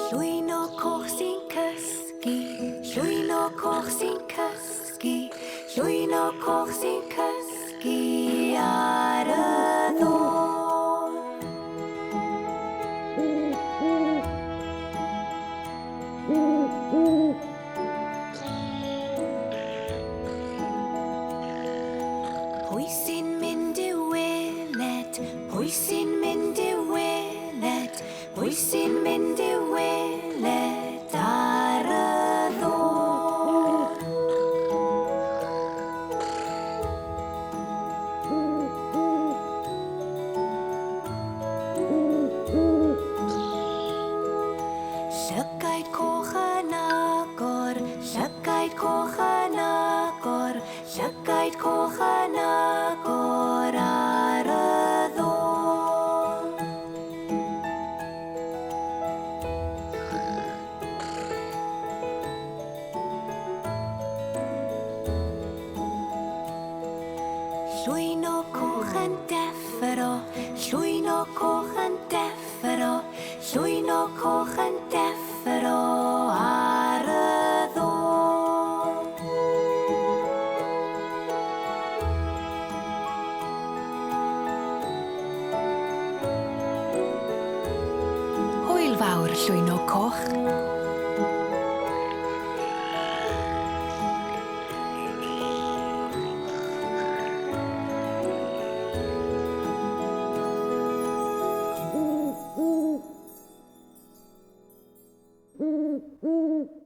Llwyno coch sy'n cysgu, llwyno coch sy'n cysgu, llwyno coch sy'n cysgu ar y ddôl. Pwy sy'n mynd i'w weled? Pwy sy'n mynd i'w weled? Pwy sy'n mynd i'w weled ar y ddôl? Llygaid coch yn agor, llygaid coch yn agor, llygaid coch yn agor ar y ddôl. Llwyno coch yn deffro, llwyno coch yn deffro, llwyno coch yn deffro ar y ddôl. Hwyl fawr, llwyno coch. Ooh.